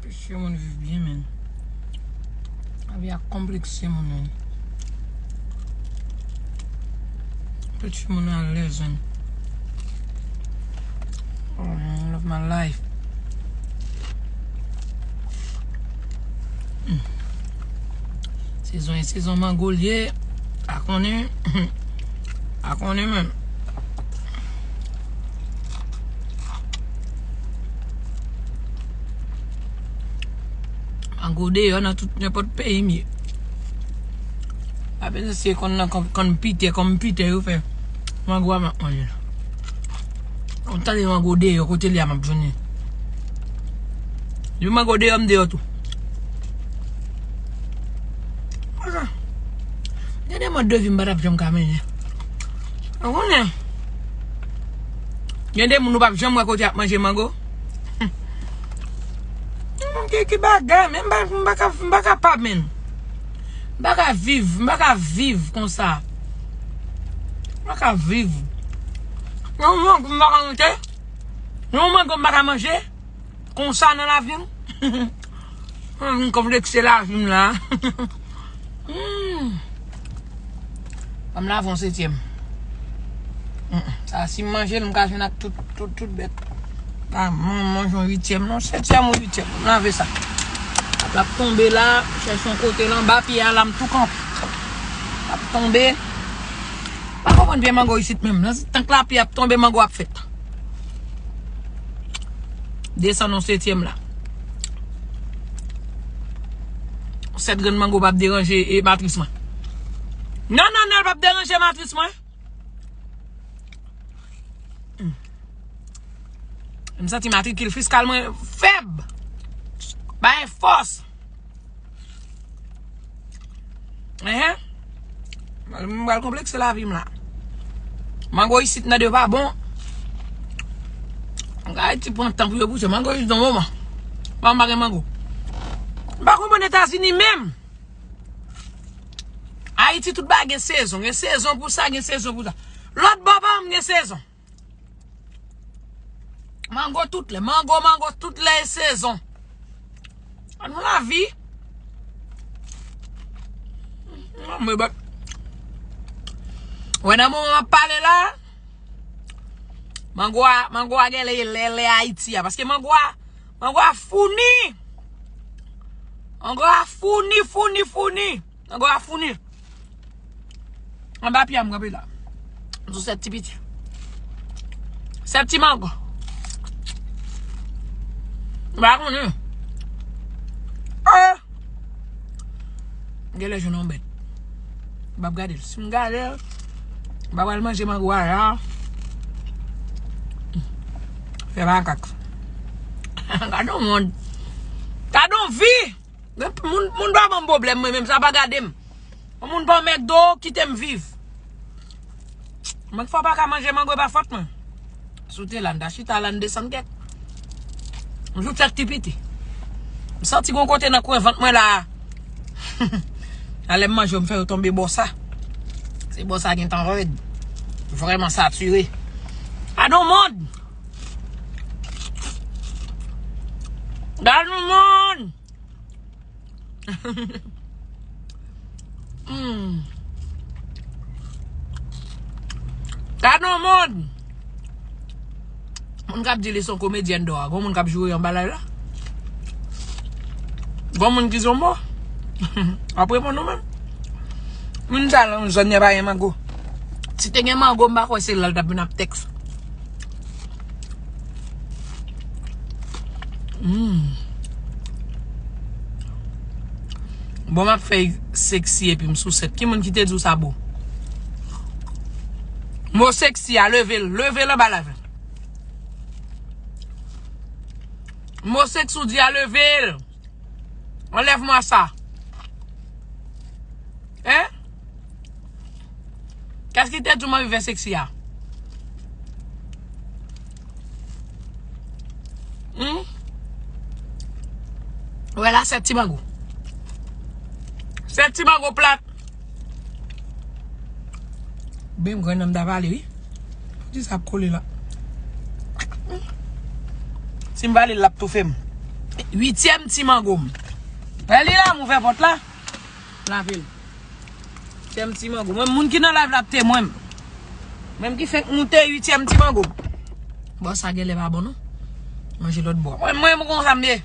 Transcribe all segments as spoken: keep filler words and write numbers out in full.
Anpeche moun viv byen, men. Lavi a konplekse moun, men. Anpeche moun alèz, men. Oh, I love my life. Mm. Sezon e sezon mango l ye. Pa konnen. Pa konnen menm. Mango deyò nan tout, nenpòt peyi m ye. Pa bezwen se konn nan konn, konn pite, konn pite yo fè. Mango a m ap manje. Ou tande mango deyò, kote l ye a m ap jwenn li. Depi mango deyò, m deyò tou. Konsa. Gen de mòd de vi m pa t ap janm ka mennen. Ou konnen. Gen de moun ou p ap janm wè kote y ap manje mango. Ki, ki bagay, men m pa, m pa ka, m pa kapab, men. M pa ka viv, m pa ka viv konsa. M pa ka viv. Yon mango m pa ka manje. Yon mango m pa ka manje. Konsa nan lavi m. M konplekse lavi m la. Hmm. Ban m lave yon setyèm. Mm, mm. Sa, si m manje l, m ka jwenn ak tout, tout, tout bèt. Pa m manje yon uityèm, non, setyèm ou uityèm. M lave sa. L ap tonbe la, chèche yon kote l anba pye a la, m tou kanpe. L ap tonbe. Pa konprann pye mango isit menm. Nan tank lapli ap tonbe, mango ap fèt. Desann yon setyèm la. Sèt grenn mango p ap deranje e matris mwen. Non, non, non, l p ap deranje matris mwen. Hmm. M santi matrikil fiskal mwen fèb. Bay fòs. Enhen. M pral konplekse lavi m la. Mango isit nan de pa bon. Ayiti pran tan pou yo pouse. Mango isit nan moman. Mwen pa gen mango. M pa konprann Etazini menm. Ayiti tout bagay gen sezon. Gen sezon pou sa, gen sezon pou sa. Lòt bò pa m gen sezon. Mango tout lè. Mango, mango tout lè e sezon. An nou lavi. Mwen bat. Wè nan moman m ap pale la, mango a, mango a gen lè, lè, lè Ayiti a. Paske mango a, mango a founi. Mango a founi, founi, founi. Mango a founi. Anba pye a m kanpe la. M sou sèt ti piti. Sèt ti mango. M pa konnen. Ah! M genlè jwenn yon bèt. M p ap gade l. Si m gade l, m pa pral manje mango a la. Fè makak. Gade yon mond. Gade yon vi! Moun, moun pa ban m pwoblèm, mwen menm, sa pa gade m. Yon moun pa anmède w, kite m viv. Mwen k fè w pa ka manje mango, e pa fòt mwen. Si w te la, n ta chita la, n desann kèk. M sou tèt ti piti. M santi gon kote nan kwen vant mwen la. Alè m manje yo, m fè yo tonbe bò sa. Se bò sa gen tan rèd. Vrèman satire. Gade yon mond! Gade yon mond! Hmm. Gade yon moun. Moun k ap di li se yon komedyèn dò a. Gon moun k ap joure anba live la. Gon moun ki di yon mo. W ap reponn ou menm. Moun sa nan zòn nan pa gen mango. Si te gen mango, m pa kwè se la l t ap vin ap tèks. Hmm. Bon, m ap fè seksi epi m sou sèt. Ki moun ki te di w sa, boo? Mo seksi a, leve l. Leve l anba live la. Mo seksi ou di a, leve l. Enlève-moi ça. Hein? Kès ki te di w m anvi fè seksi a? Hmm? Wè la, sèt ti mango. Sèt ti mango plat. Ben, m grenn nan m ta pale, wi. Poukisa ap kole la? Si m pale, l ap toufe m. Uityèm ti mango m. Wè li la, m ouvè pòt la. Lave l. Uityèm ti mango. Mwen, moun ki nan live la ap temwen m. Menm ki fenk moute, uityèm ti mango. Bon, sa genlè pa bon, non. Manje lòt bò. Mwen, mwen, mwen konsa m ye.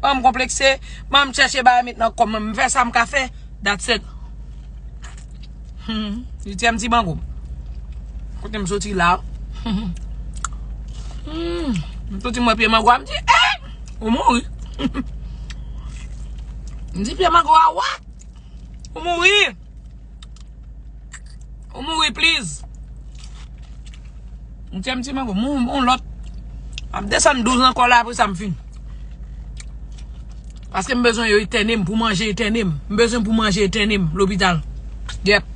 Ban m konplekse, ban m chèche bagay met nan kò m. M fè sa m ka fè. That's it. Hmm, uityèm ti mango. Kote m soti la? Hmm, m soti mwen pye mango a, m di, eh! Ou mouri. M di, pye mango a, what? Ou mouri. Ou mouri, please. Uityèm ti mango, m, m, yon lòt. M ap desann douz ankò la, apre sa m fin. Paske m bezwen yo etène m, pou manje etène m. M bezwen pou manje etène m, lopital. Yep.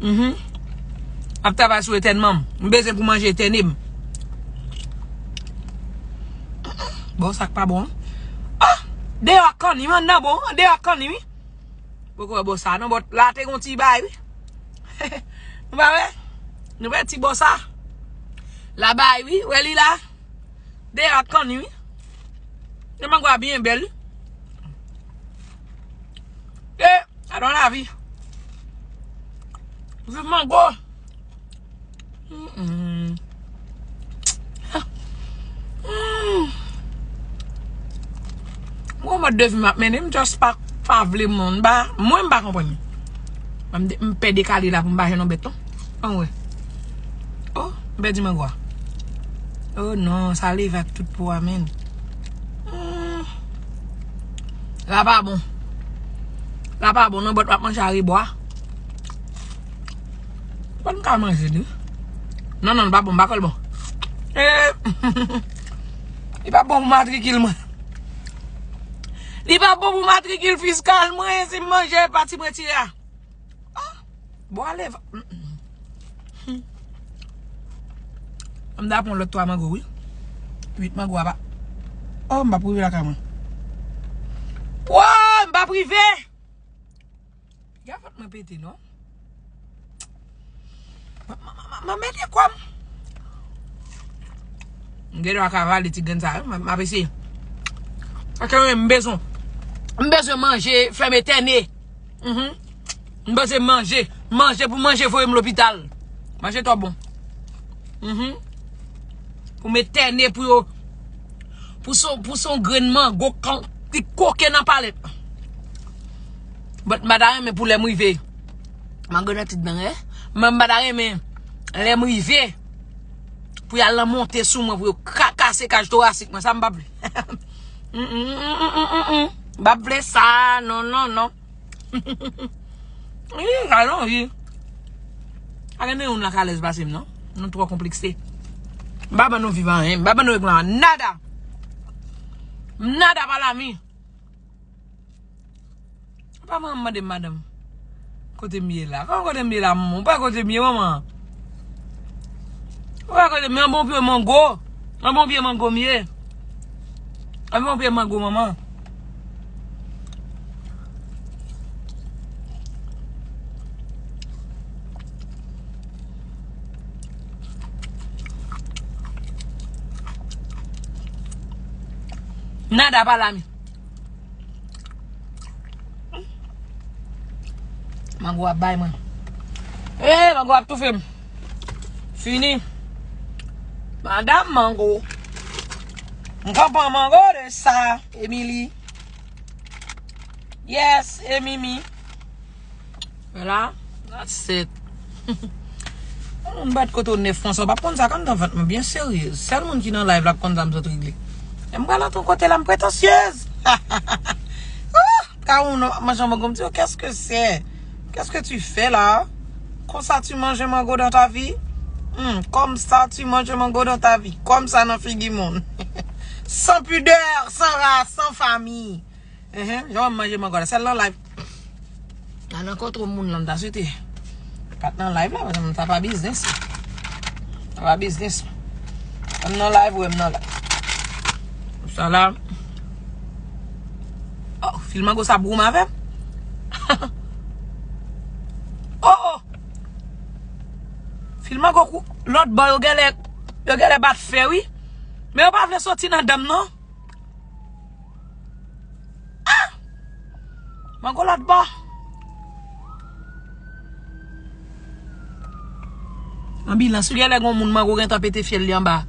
Mhm. M ap travay sou etènman m. M bezwen pou manje etène m. Bon, sa k pa bon. Ah! Deyò ak kanni, anndan bon, deyò ak kanni, wi. Poko wè bò sa non, but la te gon ti bay, wi. Nou pa wè? Nou wè ti bò sa? La bay, wi, wè li la? Deyò ak kanni, wi. Nan mango a byen bèl, wi. E, adan lavi. Viv mango. Mm-mm. Mm. Mwen mòd de vi m ap mennen, m just pa, pa vle moun. M pa, mwen m pa konprann. M, m pè dekale la pou m pa jwenn yon bèt non. Ann wè. Oh, m pèdi mango a. Oh non, sa leve ak tout po a, menn. Mm. La pa bon. La pa bon, non, but m ap manje a rebò a. But m ka manje li. Non, non, li pa bon, m pa kwè l bon. Eh, li pa bon pou matrikil mwen. Li pa bon pou matrikil fiskal mwen, si m manje pati mwen tire a. Ah, bon, ale. Mm, mm. M ta pran lòt twa mango, wi. Uit mango apa. Oh, m p ap rive lakay mwen. Wow, m p ap rive. Piga vant mwen pete, non? M, m, m, m, m mete kò m. M gen dwa ka vale ti grenn sa, wi, m, m ap eseye. Paske mwen, m bezwen, m bezwen manje, fè m etène. Mhm. M bezwen manje. Manje pou manje voye m lopital. Manje twò bon. Mhm. Pou m etène, pou yo, pou son, pou son grenn mango kan, ki koke nan palèt. But m pa ta renmen pou lè m rive. Mango nan ti dan, eh. Men m pa ta renmen lè m rive. Pou y al nan monte sou mwen, pou yo ka-, kase kaj torasik mwen. Sa m p ap vle. Mm, mm, mm. M p ap vle sa. Non, non, non. Wi, alon, wi. Pa gen youn la k alèz pase m, non. Nou twò konplekse. M pa ban nou viv anyen. M pa ban nou eglan nada. Nada pa la mi. Pa m mande madanm. Kote m ye la? Kòman kote m ye la, manman? Ou pa kote m ye, manman? Ou pa kote m ye? An bon pye mango. An bon pye mango m ye. An bon pye mango, manman. Nada pa la mi. Mango ap bay mwen. Eh, mango ap toufe m. Fini. Madanm mango. M ka pran mango de sa, Emily. Yes, Emimi. Vwala. That's it. Yon moun bat kote w nèf fwa sa, w p ap konn sa k anndan vant mwen, byen serye. Sèl moun ki nan live la k konn sa m sot regle. E m pral antre yon kote la, m pretansyez. Ah, ka ou non, manje mango, m di yo, qu'est-ce que c'est? Qu'est-ce que tu fais là? Konsa tu manges mango dans ta vie? Hmm, comme ça tu manges mango dans ta vie. Kòmsa nan figi moun. Sans pudeur, sans race, sans famille. Enhen, jan w manje mango la, sèl nan live. Al rankontre yon moun la, m ta swete. Pa t nan live la, paske sa pa biznis. Sa pa biznis. M nan live, ou wè m nan live. Sa la. Oh, fil mango sa ap goumen avè m. Oh, oh. Fil mango kou, lòt bò yo genlè, yo genlè bat fè, wi. Men yo pa vle soti nan dan m, non. Mango lòt bò. Anbilans, ou genlè gon moun mango gentan pete fyèl li anba.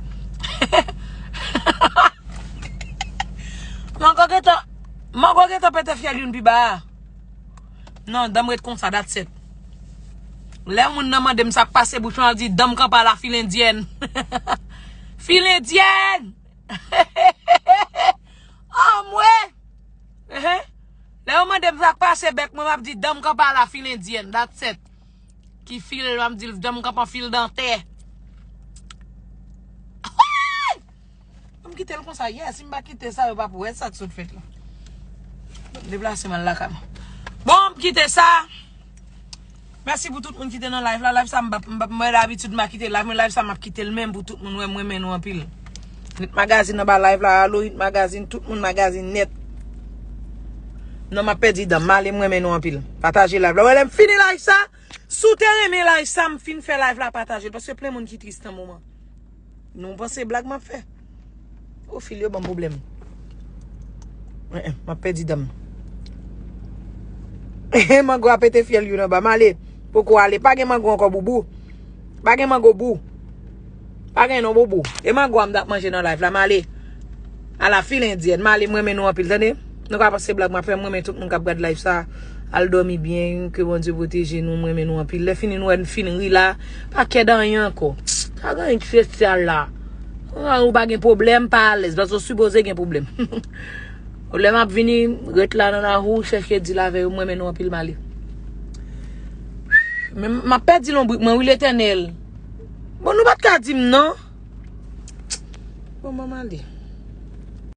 Mango gentan, mango gentan pete fyèl youn pi ba a. Non, dan m ret konsa, that's it. Lè moun nan mande m sa k pase bouch mwen, al di dan m kanpe a la fil endyèn. Fil endyèn! Anmwe! Ehe. Lè yo mande m sa k pase bèk mwen, m ap di dan m kanpe a la fil endyèn, that's it. Ki fil, m ap di dan m kanpe an fil dantè. Bon, m kite l konsa, yes, si m pa kite sa, yo p ap wè sa k sot fèt la. Deplase m al lakay mwen. Bon, m kite sa. Mèsi pou tout moun ki te nan live la. Live sa, m p ap, m p ap, mwen dabitid m pa kite live, men live sa, m ap kite l menm pou tout moun wè m renmen nou anpil. Hit Magazine anba live la, alo Hit Magazine, tout moun Magazine nèt. Non, m ap pèdi dan m, m ale, m renmen nou anpil. Pataje live la. Wè lè m fini live sa, si w te renmen live sa, m fin fè live la, pataje l, paske plen moun ki tris nan moman. Nou panse blag m ap fè? O, fil yo ban m pwoblèm. En, en, m ap pèdi dan m. Mango a pete fyèl youn anba. M ale. Poko ale. Pa gen mango ankò, boubou. Pa gen mango, bou. Pa gen non, boubou. E mango a m t ap manje nan live la. M ale. A la fil endyèn. M ale, m renmen nou anpil, tande. Nou ka panse blag m ap fè, m renmen tout moun k ap gad live sa. Al dòmi byen, ke Bondye pwoteje nou, m renmen nou anpil. Lè fini nou wè n fin ri la, pa kèd anyen ankò. Pa gen anyen ki espesyal la. Ou pa gen pwoblèm, pa alèz, paske w sipoze gen pwoblèm. Lè m ap vini, ret la nan lari, chèche di l avè yo, m renmen nou anpil, m ale. Men m ap pèdi lonbrik mwen, wi, Letènèl. Bon, nou pa t ka di m non. Bon, ban m ale.